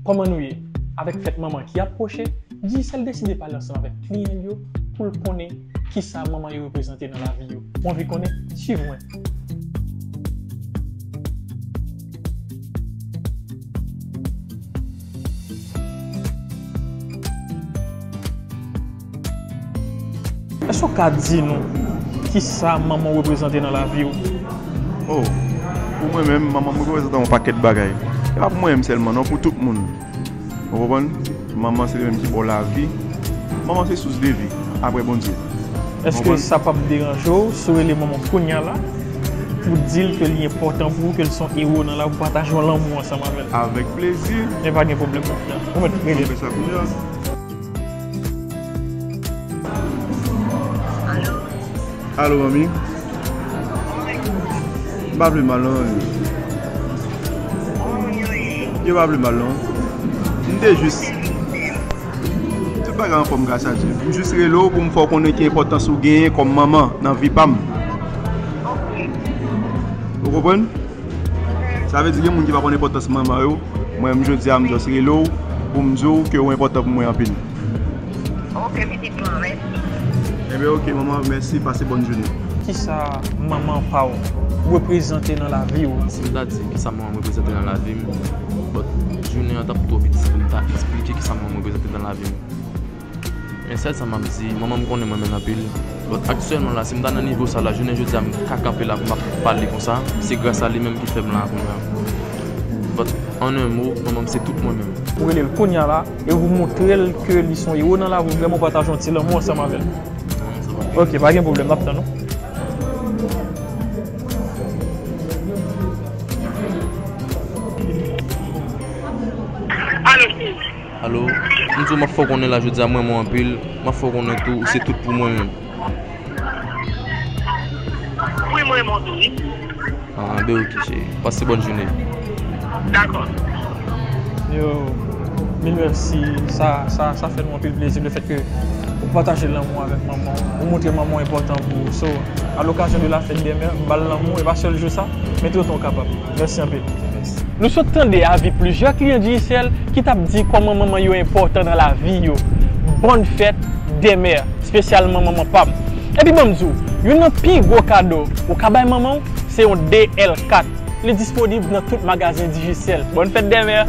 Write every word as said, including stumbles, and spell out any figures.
Kòman nou ye? Avèk fèt manman ki ap pwoche, Digicel deside pale ansanm avèk kliyan l yo pou l konnen kisa manman yo reprezante nan lavi yo. Ou anvi konnen? Swiv mwen. Èske w ka di nou kisa manman w reprezante nan lavi w? Oh, pou mwen menm, manman m reprezante yon pakèt bagay. E pa pou mwen menm sèlman non, pou tout moun. Ou konprann? Manman se li menm ki ba w lavi. Manman se sous de vi, apre Bondye. Èske sa p ap deranje w si w rele manman w kounya la pou w di l ke li enpòtan pou ou, ke l se yon ewo nan lavi w, pou w pataje yon lanmou ansanm avè l? Avèk plezi. Men pa gen pwoblèm, mon frè. Ou mèt rele l. Fè sa kounye a. Alo, manmi. M pa vle mal non, manmi. Yo pa vle mal non. M te jis. Tout bagay anfòm gras a Dye. M jis rele w pou m fè w konnen ki enpòtans ou genyen kòm manman nan vi pa m. Ou konprann? Sa vle di gen moun ki pa konn enpòtans manman yo. Mwen menm jodi a m just rele w pou m di w ke ou enpòtan pou mwen anpil. Ok, pitit mwen, mèsi. Enben ok manman, mèsi, pase bòn jounen. Kisa manman pa w reprezante nan lavi w? Si m ta di kisa manman m reprezante nan lavi m, but jounen an t ap twò piti pou m ta eksplike kisa manman m reprezante nan lavi m. Men sèl sa m ap di, manman m konnen m renmen l anpil. But aktyèlman la, si m ta nan nivo sa la, jounen jodi a m ka kanpe la pou m ap pale konsa, se gras a li menm ki fè m la kounye a. But en un mot, manman m se tout mwen menm. Ou rele l kounya la e ou montre l ke li se yon ewo nan lavi w, vrèman w pataje yon ti lanmou ansanm avè l. Ok, pa gen pwoblèm, n ap tann ou. Alo. Alo, m di w m ap fè w konnen la jodi a m renmen w anpil, m ap fè w konnen tou ou se tout pou mwen menm. Wi, mwen renmen w tou, wi. Ah, ben ok, cheri. Pase bòn jounen. Dakò. Yo, mil mèsi. Sa, sa, sa fè nou anpil plezi, lefètke ou pataje lanmou avèk manman w, ou montre manman w enpòtan pou ou. So, a lokazyon de la fèt dè mè, m ba l lanmou, e pa sèl jou sa, men toutan w kapab. Mèsi anpil. Nou sot tande avi plizyè kliyan Digicel ki t ap di kòman manman yo enpòtan nan lavi yo. Bòn fèt dè mè, espesyalman manman pa m. Epi ban m di w, youn nan pi gwo kado ou ka bay manman w, se yon D L kat. Li disponib nan tout magazen Digicel. Bòn fèt dè mè!